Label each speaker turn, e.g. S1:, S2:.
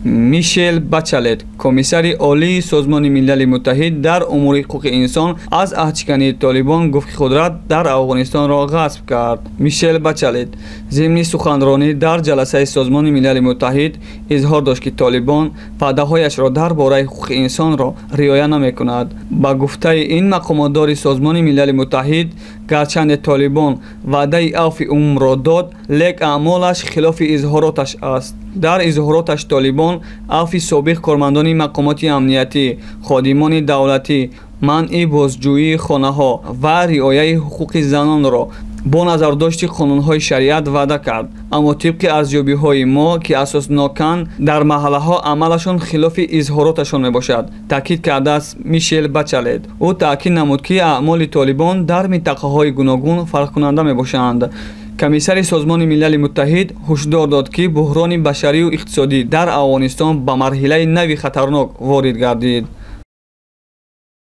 S1: Мишел Бачалет, комиссари олии Созмони Милали Муттаҳид дар умури ҳуқуқи инсон, аз аҳдшикании Толибон гуфт, ки қудрат дар Афғонистонро ғасб кард. Мишел Бачалет зимни суханронӣ дар ҷаласаи Созмони Милали Муттаҳид изҳор дошт, ки Толибон ваъдаҳояшро дар бораи ҳуқуқи инсонро риоя намекунад. Ба гуфтаи ин мақомотдори Созмони Милали Муттаҳид, гарчанде Толибон ваъдаи авфи умумро дод, лек аъмолаш хилофи изҳороташ аст. Дар изҳороташ Толибон авфи собиқ кормандони мақомоти амниятӣ, ходимони давлатӣ, манъи бозҷӯии хонаҳо ва риояи ҳуқуқи занонро бо назардошти қонунҳои шариат ваъда кард, аммо тибқи арзёбиҳои мо, ки асосноканд, дар маҳаллаҳо амалашон хилофи изҳороташон мебошад, таъкид кардааст Мишел Бачалет. Ӯ таъкид намуд, ки аъмоли Толибон дар минтақаҳои гуногун фарқкунанда мебошанд. Комиссари Созмони Милали Муттаҳид ҳушдор дод, ки буҳрони башарию иқтисодӣ дар Афғонистон ба марҳилаи нави хатарнок ворид гардид.